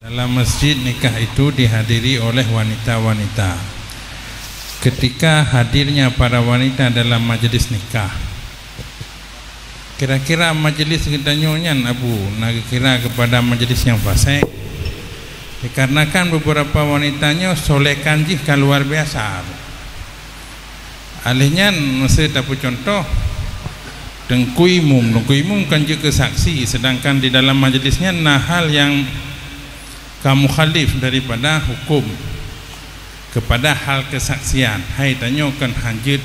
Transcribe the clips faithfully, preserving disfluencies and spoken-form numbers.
Dalam masjid nikah itu dihadiri oleh wanita-wanita. Ketika hadirnya para wanita dalam majelis nikah, kira-kira majelis geutanyoe nyan, Abu, na geukira kepada majelis nyang fasek? Dikarenakan beberapa wanita nyoe solekan jih ka luar biasa. Alheuh nyan, meuseu tapeucuntoh, teungku imum, teungku imum kan jeuet keu saksi, sedangkan di dalam majelis nyan na hal nyang ka mukhalif daripada hukum kepada hal kesaksian. Hai tanyoe kan hanjeuet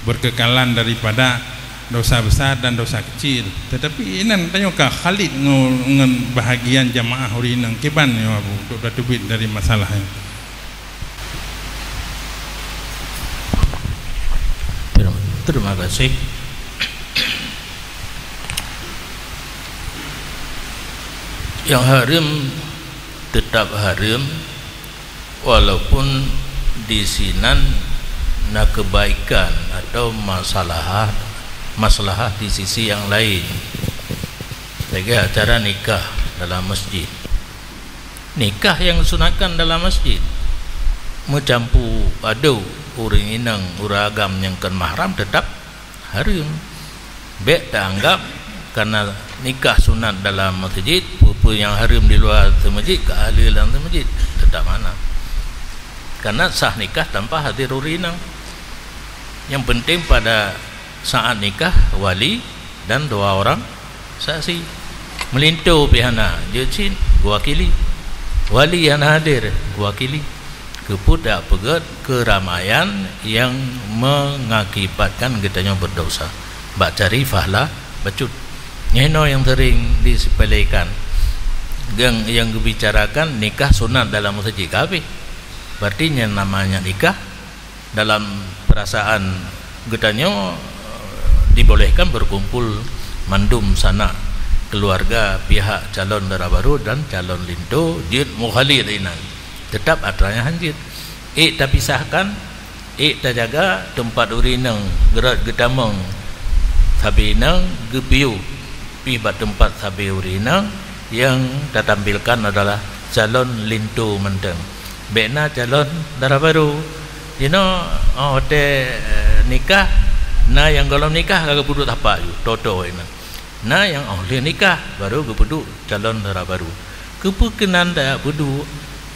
berkekalan daripada dosa besar dan dosa kecil. Tetapi inan tanyoe ka khalid ngon, ngon bahagian jamaah ureueng inong. Kiban nyoe, Abu, untuk tateubiet dari masalah nyoe. Terima, terima kasih. Yang hareuem tetap hareuem, walaupun di sinan na kebaikan atau masalah, maslahah di sisi yang lain. Lagèe acara nikah dalam masjid. Nikah nyang sunatkan dalam masjid, meucampu adoe ureueng inong, ureueng agam nyang kon mahram, teutap hareuem. Bèk taanggap karena nikah sunat dalam masjid, peue-peue nyang hareuem di luwa masjid ka halal lam masjid. Teutap hana. Karena sah nikah tanpa hadir ureueng inong. Nyang penting pada saat nikah, wali dan dua orang saksi. Meulinto pih hana, jeuet cit geuwakili. Wali hana hadir, geuwakili. Keupeue tapeugèt keuramaian nyang mengakibatkan geutanyoe berdosa. Bak cari pahala bacut. Nyoe nyang sering disepelekan. Nyang, nyang geubicarakan nikah sunat dalam masjid, ka habéh. Berarti nyang namanya nikah dalam perasaan geutanyoe, eh, dibolehkan berkumpul mandum sanak keluarga pihak calon dara barô dan calon linto jeuet mukhalid inan. Teutap atra nyan hanjeuet. Ék tapisahkan, ék tajaga teumpat ureueng inong geurot geutamong sabe inong geupiôh pih bak teumpat sabe ureueng inong, nyang tatampilkan adalah calon linto mantong. Bèk na calon dara barô. Jinoe, oh, watèe, eh, nikah, na nyang gohlom nikah ka geupeuduek tapak ju, toe-toe nyan. Na nyang oh lheueh nikah, barô geupeuduek calon dara barô. Keupeue keunan tajak peuduek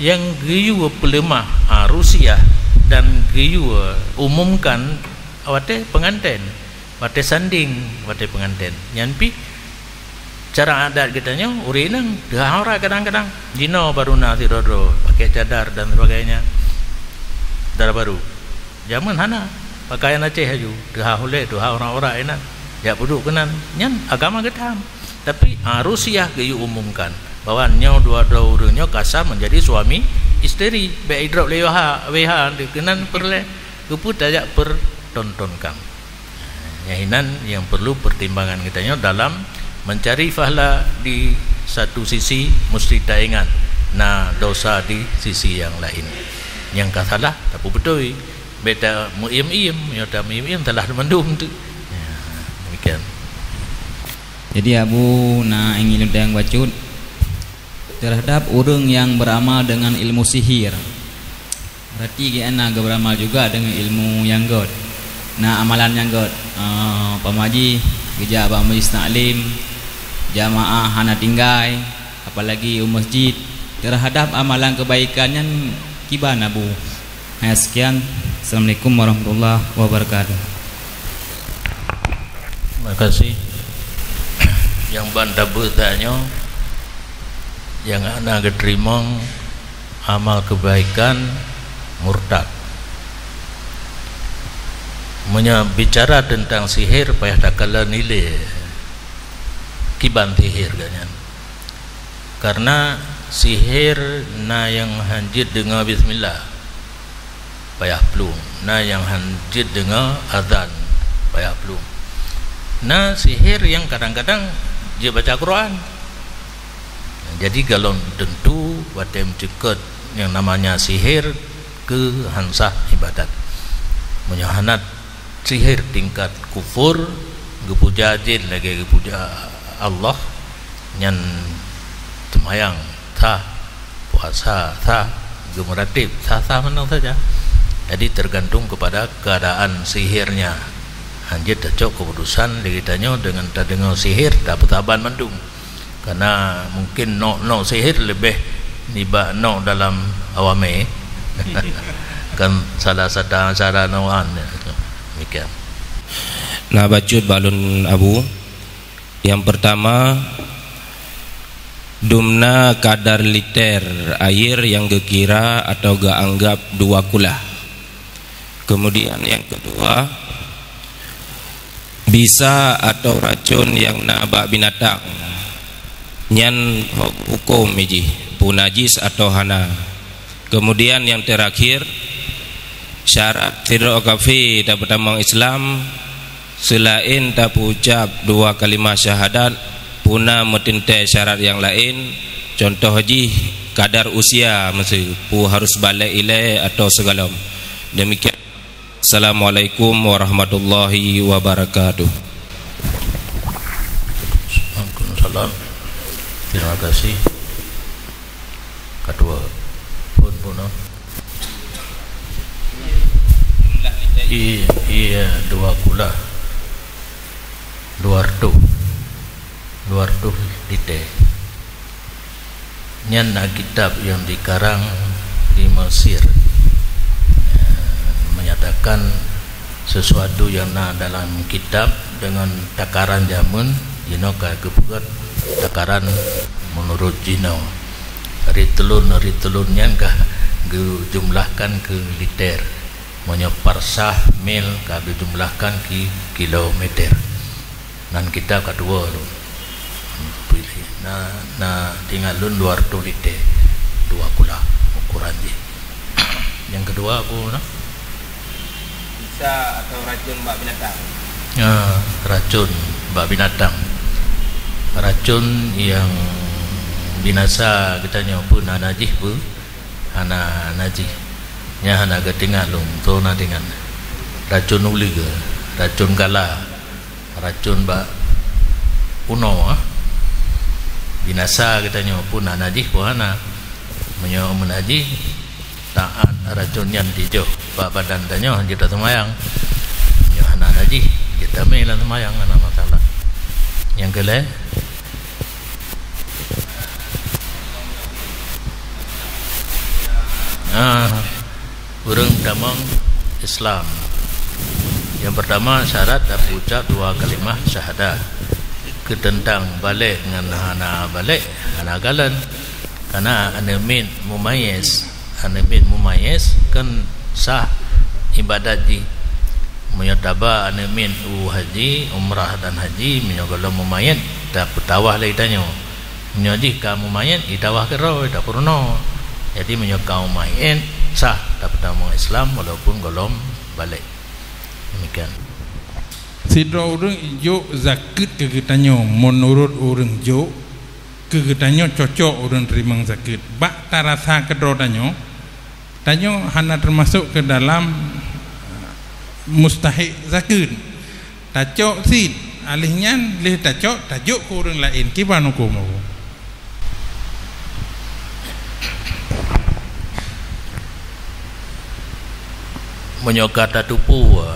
nyang geuyue peuleumah, ah, rusiah dan geuyue umumkan watèe peungantén? Watèe sandéng, watèe peungantén. Nyan pih cara adat geutanyoe, ureueng inong teuhah aurat kadang-kadang. Jinoe barô na sidroe-droe pakai cadar dan sebagainya. Dara barô. Jameun hana. Pakaian Aceh aju. Teuhah ulèe, teuhah aurat-aurat inan. Jak peuduek keunan. Nyan agama geutam. Tapi, ah, rusiah geuyue umumkan bahwa nyoe dua droe ureueng nyoe ka sah menjadi suami isteri. Bèk idrop lé W H, W H keunan peureulèe. Keupeue tajak pertontonkan? Nyang inan nyang perlu pertimbangan geutanyoe dalam mencari pahala di satu sisi, mesti taingat na dosa di sisi nyang laén. Nyang ka salah tapeubeutôi, bèk tameuiem-iem, meunyoe tameuiem-iem salah mandum tu. Ya, demikian. Jadi, Abu, na ingin lôn tanyong bacut terhadap ureueng nyang beramal dengan ilmu sihir. Berarti gobnyan na geuberamal juga deungon ilmu nyang gèt. Na amalan nyang gèt, eh, umpama jih geujak bak majlis taklim, jamaah hana tinggai, apalagi u masjid. Terhadap amalan keubaikan nyan kiban, Abu? Hanya sekian. Assalamualaikum warahmatullahi wabarakatuh. Terima kasih. Nyang ban tabeuet tanyoe, nyang hana geuteurimong amal keubaikan, murtad. Meunyoe bicara teuntang sihir, payah takalon ilèe kiban sihir gobnyan. Karena sihir na nyang hanjeuet deungoe bismillah, payah plueng. Na nyang hanjeuet deungoe azan, payah plueng. Na sihir nyang kadang-kadang jeuet baca Quran. Jadi, gohlom teuntu watèe meucukot nyang namanya sihir keu han sah ibadat. Meunyoe hana sihir tingkat kufur, geupuja jin lagèe geupuja Allah, nyan seumayang sah. Puasa sah, geumeuratéb sah-sah mantong saja. Jadi tergantung kepada keadaan sihirnya. Hanjeuet tacok keputusan lé geutanyoe deungon tadeungoe sihir, tapeusaban mandum. Karena mungkin nok-nok sihir leubeh nibak nok dalam awamé. Kan salah satu cara nokan. Demikian. Nah, bacut balon Abu. Yang pertama, dumna kadar liter air yang geukira atau geuanggap dua kulah. Kemudian yang kedua, bisa atau racun yang na bak binatang. Nyan hok huköm jih, peu najis atau hana. Kemudian yang terakhir, syarat sidroe kafé tapeutamong Islam, seulaén tapeuucab dua kalimah syahadat, peu na meuteuntée syarat nyang laén, contoh jih kadar usia meuseu, peu harus balek ilée atau sigohlom. Demikian. Assalamualaikum warahmatullahi wabarakatuh. Waalaikumsalam. Terima kasih. Ketua. Pun, pun, oh. I-, iya, dua kulah. Dua reutôh. Dua reutôh liter. Nyan na kitab nyang dikarang di Mesir, eh, menyatakan sesuatu nyang na dalam kitab deungon takaran jameun, jinoe ka geupeugét takaran meunurot jinoe. Riteulon-riteulon nyan ka geujumlahkan keu liter. Meunyoe parsah, mil, ka geujumlahkan ki-, kilometer. Nan kitab ka tuwoe tu. Pilih. Na, na tinggai lôn dua reutôh liter. Dua kulah ukuran jih. Nyang keudua, Abu, na? Bisa atau racun bak binatang? Ya, racun bak binatang. Racun nyang binasa geutanyoe peu na najih peu? Hana najih. Nyan hana geutingat lôn, soe na tingat. Racun uleue, racun gala, racun bak unoe, ah. Binasa geutanyoe peu na najih peu hana. Meunyoe meunajih, taát racun nyan jijoh bak badan tanyoe, jeuet taseumayang. Meunyoe hana najih, jeuet tamé lam seumayang, hana masalah. Nyang keu lhèe, Ah, ureueng tamong Islam. Nyang peurtama, syarat tapeuucab dua kalimah syahadah. Keu teuntang balek ngon hana balek, hana kalon. Karena aneuk miet mumayyiz, aneuk miet mumayyiz kan sah ibadat jih. Meunyoe taba aneuk miet u haji, umrah dan haji, meunyoe gohlom mumayyiz, tapeutawah lé geutanyoe. Meunyoe jih ka mumayyiz, jitawah keudroe, tapeurunoe. Jadi, meunyoe ka mumayyiz, sah tapeutamong Islam walaupun gohlom balek. Demikian. Sidroe ureueng jok zakeuet keu geutanyoe meunurot ureueng jok, keu geutanyoe cocok ureueng teurimong zakeuet. Bak tarasa keudroe tanyoe, tanyoe hana teumasok keu dalam mustahik zakeuet. Tacok cit, aléh nyan lheueh tacok, tajok keu ureueng laén. Kiban huköm Abu? Meunyoe ka tateupeue,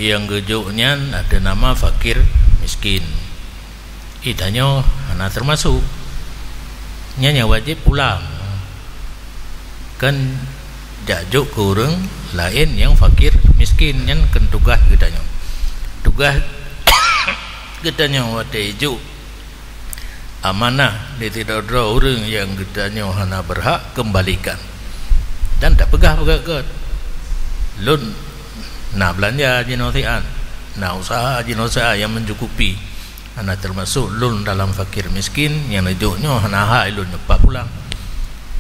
nyang geujok nyan ateueh nama fakir miskin. Geutanyoe hana teumasok. Nyan nyang wajéb pulang. Kan jak jok keu ureueng laén nyang fakir miskin, nyan kon tugaih geutanyoe. Tugaih geutanyoe watée jok amanah di sidroe-droe ureueng nyang geutanyoe hana beurhak, keumbalikan. Dan tapeugah bak geuh, "Lôn na beulanja jinoe siat, na useuha jinoe siat nyang meucukupi." Hana teumasok lôn dalam fakir miskin, nyang neujok nyoe hana hak lôn nyeupat pulang.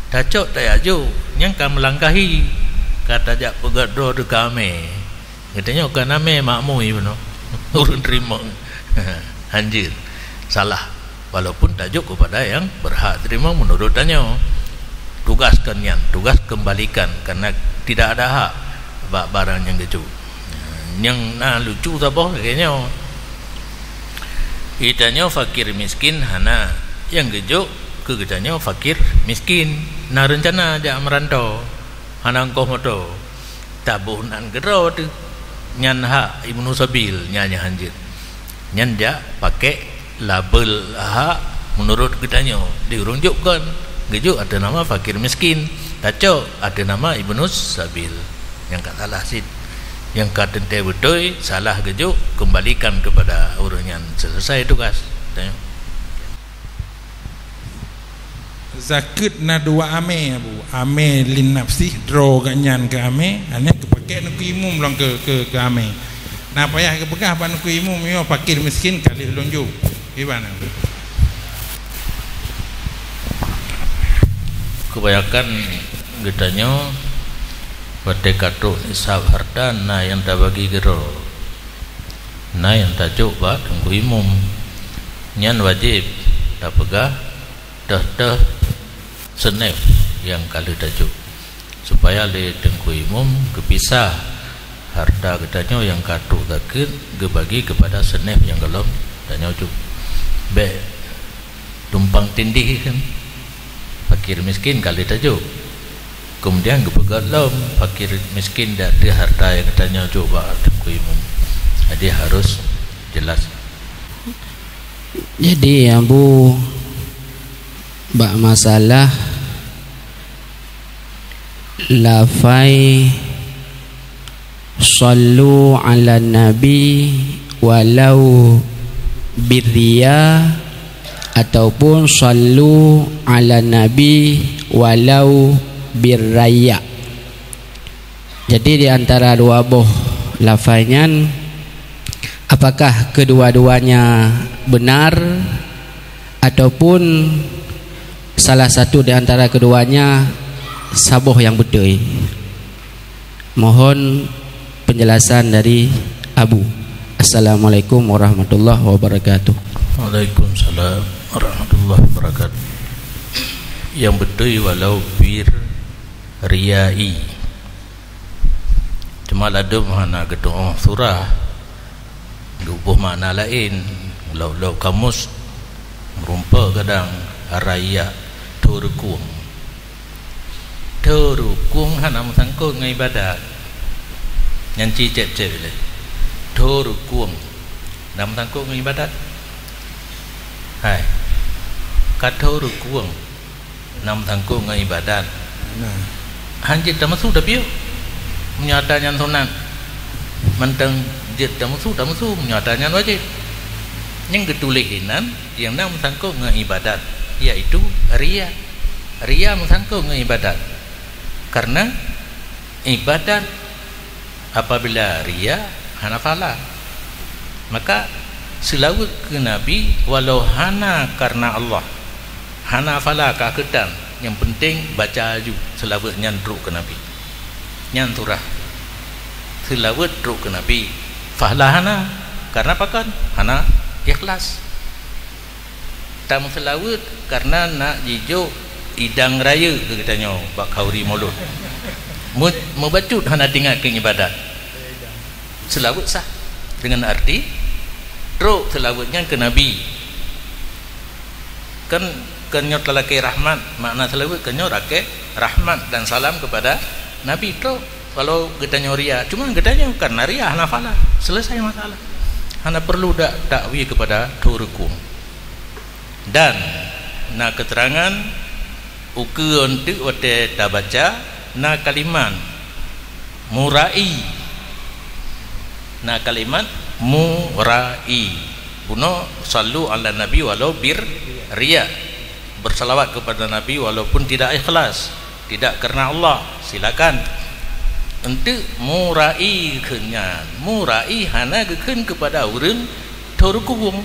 Tacok tajak jok, nyan ka meulangkahi, ka tajak peugét droe teuka amé. Geutanyoe kon amé makmui bunoe. Ureueng teurimong. Hanjeuet. Salah. Walaupun tajok keupada nyang beurhak teurimong meunurot tanyoe. Tugaih kon nyan, tugaih keumbalikan, karena tidak ada hak bak barang nyang geujok. Nyang na lucu saboh lagée nyoe. Geutanyoe fakir miskin hana, nyang geujok Keu geutanyoe fakir miskin, na reuncana jak meurantô, hana ongkoh moto, taboh nan keudroe teuh, nyan hak Ibnu Sabil, nyan nyang hanjeuet. Nyan jak pakék label hak meunurot geutanyoe, di ureuëng jok kon, geujok ateueh nama fakir miskin, tacok ateueh nama Ibnu Sabil. Nyang ka salah cit. Nyang ka teuntée beutôi, salah geujok, keumbalikan keupada ureuëng nyan, seuleusai tugas. Tanyoe. Zakeuet na dua amé, Abu. Amé lin nafsih, droe geuh nyan keu amé, aneuk geupakék neukeu imum lom keu, keu, keu amé. Na payah geupeugah bak neukeu imum, "Yo, fakir miskin ka lheueh lôn jok." Iban, Abu. Kebanyakan geutanyoe watée ka trok nisab harta na nyang tabagi keudroe. Na nyang tajok bak teungku imum. Nyan wajéb tapeugah teuh-teuh seunef nyang ka lheueh tajok, supaya lé teungku imum geupisah harta geutanyoe nyang ka trok zakeuet geubagi keupada seunef nyang gohlom tanyoe jok. Bék tumpang tindih kan. Fakir miskin ka lheueh tajok. Keumudian geupeugét lom fakir miskin di ateueh harta nyang geutanyoe jok bak teungku imum. Jadi harus jelas. Jadi, Abu, bak masalah lafai "Shallu 'alan nabi walau birriya" ataupun "Shallu 'alan nabi walau birraya". Jadi, di antara dua boh lafai nyan, apakah kedua-duanya benar ataupun salah satu di antara keduanya saboh nyang beutôi? Mohon penjelasan dari Abu. Assalamualaikum warahmatullahi wabarakatuh. Waalaikumsalam warahmatullahi wabarakatuh. Nyang beutôi walau bir riai. Teuma ladôm hana geutu'oh surah, geuboh makna laén. Lam, lam kamus meurumpok kadang raya, thô reukueng. Thô reukueng hana meusangkot ngon ibadat. Nyan ci cép-cép lé. Thô reukueng na meusangkot ngon ibadat? Hai, ka thô reukueng na meusangkot ngon ibadat. Nah. Han jeuet tameusu tapiôh. Meunyoe atra nyan sunat, mantong jeuet tameusu, tameusu, meunyoe atra nyan wajéb. Nyang geutuléh inan nyang na meusangkot ngon ibadat, yaitu ria. Ria meusangkot ngon ibadat. Karena ibadat apabila ria hana pahala. Maka seulaweuet keu Nabi walau hana karena Allah, hana pahala ka keutan, nyang penting baca laju seulaweuet nyan trok keu Nabi. Nyan surah. Seulaweuet trok keu Nabi, pahala hana. Karena pakon? Hana ikhlas. Tameuseulaweuet karena nak jijok idang rayeuk keu geutanyoe bak khanduri mulod. Meu-, meubacut hana teuingat keu ibadat. Seulaweuet sah dengan arti trok seulaweuet nyan keu Nabi. Kan, kan nyoe talakée rahmat, makna seulaweuet kan nyoe lakée rahmat dan salam kepada Nabi trok. Walau geutanyoe ria, cuma geutanyoe karena ria hana pahala. Selesai masalah. Hana perlu dak dakwi kepada thô reukueng. Dan na keterangan ukeue eunteuk watée tabaca na kalimat murai. Na kalimat murai. Bunoe sallu ala nabi walau bir riya. Bersalawat kepada Nabi walaupun tidak ikhlas, tidak karena Allah, silakan. Eunteuk murai kheun nyan. Murai hana geukheun kepada ureuëng thô reukueng.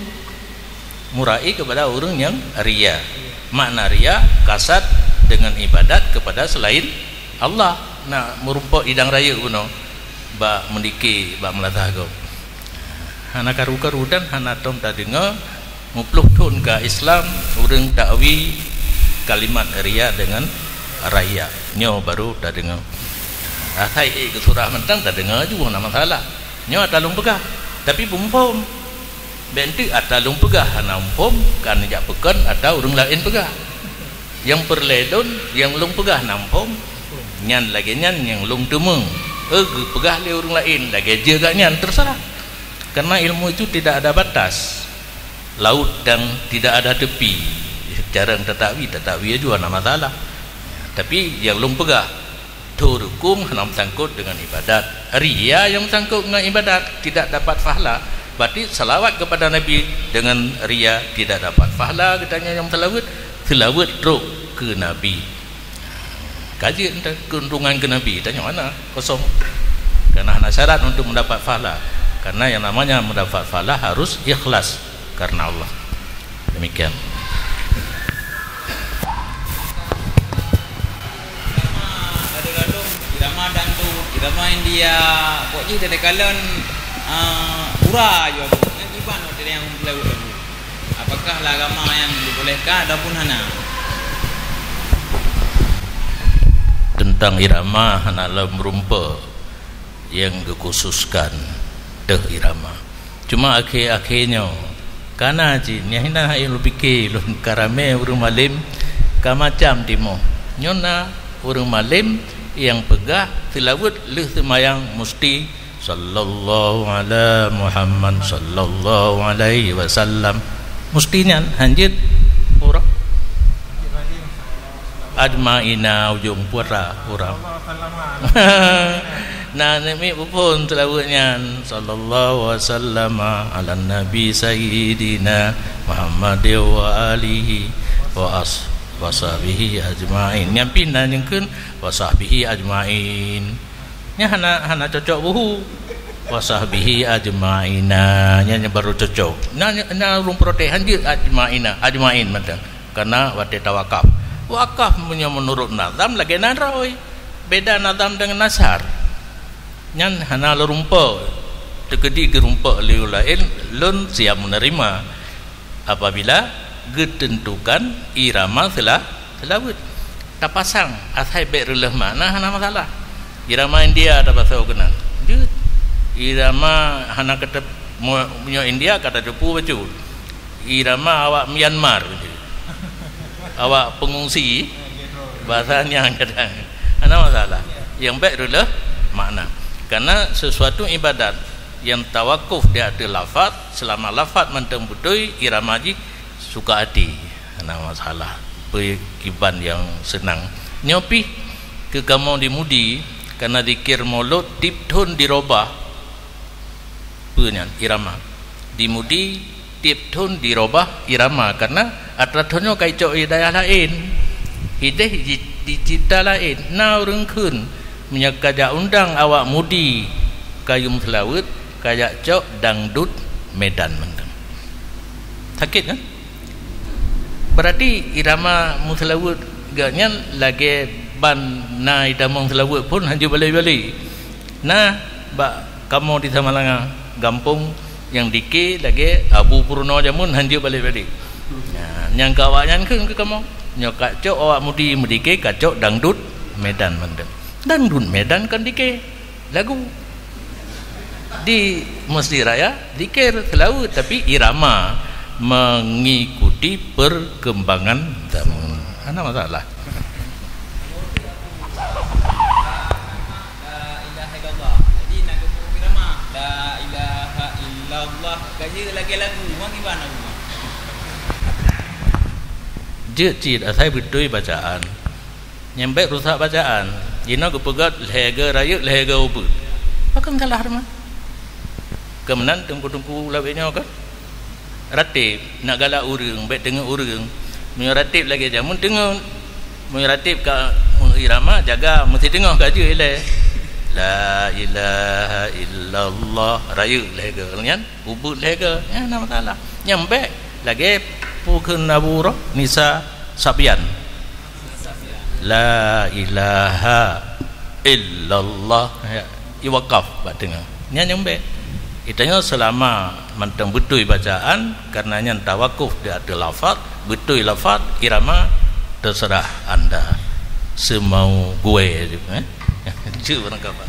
Murai kepada ureuëng nyang ria. Makna ria, kasad dengan ibadat kepada selain Allah. Na meurumpok idang rayeuk bunoe bak meudike, bak meulatah gob. Hana karu-karu dan hana tom tadeungoe, meuplôh thon ka Islam, ureuëng dakwi kalimat ria dengan raya. Nyoe baru tadeungoe. Asai ék keu surah mantong tadeungoe ju, hana masalah. Nyoe ata lôn peugah, tapi peumuphom. Bék eunteuk ata lôn peugah hana muphom, ka neujak peukon ata ureuëng laén peugah. Nyang peureulée lôn, nyang lôn peugah na muphom, nyan lagée nyan nyang lôn teumeung. Eh, geupeugah lé ureuëng laén lagée jih geuh nyan, teuseurah. Karena ilmu itu tidak ada batas. Laut dan tidak ada tepi. Jarang tatawi, tatawi aju hana masalah. Tapi nyang lôn peugah, Tho rukung hana meusangkot deungon ibadat. Ria nyang meusangkot ngon ibadat tidak dapat pahala. Berarti salawat kepada Nabi dengan ria tidak dapat pahala, geutanyoe nyang meuseulaweuet, seulaweuet trok keu Nabi. Ka jeuet enta keuntungan keu Nabi, tanyoe hana, kosong. Karena hana syarat untuk mendapat pahala. Karena yang namanya mendapat pahala harus ikhlas karena Allah. Demikian. Irama dangdut, irama dangdut, irama India, pokok jih dari kalon, ah, pura jua tu. Nyan kiban watée nyang meulaweuet lagu. Apakah lam agama nyan dibolehkan ataupun hana? Tentang irama hana lom rumpok nyang geukhususkan teuh irama. Cuma akhé-akhé nyoe, kana cit, nyan hina hai lôn pike lôn ka ramé ureuëng malém ka macam timoh. Nyoe na ureuëng malém nyang peugah seulaweuet lheueh seumayang musti, "Sallallahu ala Muhammad, sallallahu alaihi wasallam." Musti nyan hanjeuet ureuëng. Ajmaina ujong putra urang. Na neumi buphon seulaweuet nyan, "Sallallahu wasallama ala nabi sayyidina Muhammad wa alihi wa as-, wa sahbihi ajmain." Nyan pih na nyangkeun, "Wa sahbihi ajmain." Nyan hana, hana cocok buhu. "Wa sahbihi ajmaina." Nyan, nyan baru cocok. Na, na ureuëng protes hanjeuet ajmaina, ajmain mantong. Karena watée tawakaf. Wakaf meunyoe meunurot nazam lagée nan roi. Beda nazam deungon nasar. Nyan hana leurumpok. Teukeudi geurumpok liyu laén, lôn siap meuneurimong. Apabila geuteuntukan irama seula-, seulaweuet. Tapasang, asai bék reuloh makna hana masalah. Irama India tapasoe keunan. Jeuet. Irama hana keutep-, mo-, meunyoe India ka tateupeue bacut. Irama awak Myanmar, awak pengungsi, bahasa nyan kadang. Hana masalah. Nyang bék reuloh makna. Karena sesuatu ibadat yang tawakuf di ateueh lafaz, selama lafaz mantong beutôi, irama jih suka hati. Hana masalah. Peue kiban nyang seunang. Nyoe pih keu kamoe di Mudi, karena zikir Maulud tiep thon dirobah. Peue nyan? Irama. Di Mudi, tiep thon dirobah irama, karena atra thon nyoe ka icok di dayah laén. Ideh ji-, dicipta laén. Na ureuëng kheun, meunyoe ka jak undang awak Mudi kayum seulaweuet, ka jak cok dangdut Medan mantong. Sakét kan? Berarti irama meuseulaweuet geuh nyan lagée ban na itamong seulaweuet phon hanjeuet balek-balek. Na bak kamoe di Samalanga, gampông nyang dike lagée Abu Purno jameun hanjeuet balek-balek. Nah, nyang keu awaknyan kheun keu kamoe, nyoe ka cok awak Mudi meudike ka cok dangdut Medan mantong. Dangdut Medan kan dike. Lagu. Di Masjid Raya, zikir, seulaweuet, tapi irama mengikuti perkembangan zaman. Hana masalah. La ilaha illallah. Jadi, nak geupeubuet irama. La ilaha illallah. Ka jeuet lagée lagu. Wan kiban lagu. Jeuet cit, asai beutôi bacaan. Nyang bék rusak bacaan. Jinoe geupeugét lhée goe rayeuk, lhée goe ubeut. Pakon salah teuma? Keumeunang teungku-teungku lawét nyoe kan? Rateb, nak galak ureuëng, bék teungeut ureuëng. Meunyoe rateb lagée jameun teungeut. Meunyoe rateb ka meuirama, jaga meusideungoe ka jeuet ilée. La ilaha illallah, rayeuk lhée goe nyan, ubeut lhée goe. Nyan hana masalah. Nyang bék lagée peue kheun Abu Roh, Nisa Sabian. La ilaha illallah, ya, iwakaf bak teungoh. Nyan nyang bék. Geutanyoe seulama mantong beutôi bacaan, karena nyan tawakuf di ateueh lafaz, beutôi lafaz, irama, terserah anda. Seumau gue, eh? Cuk barangkapat.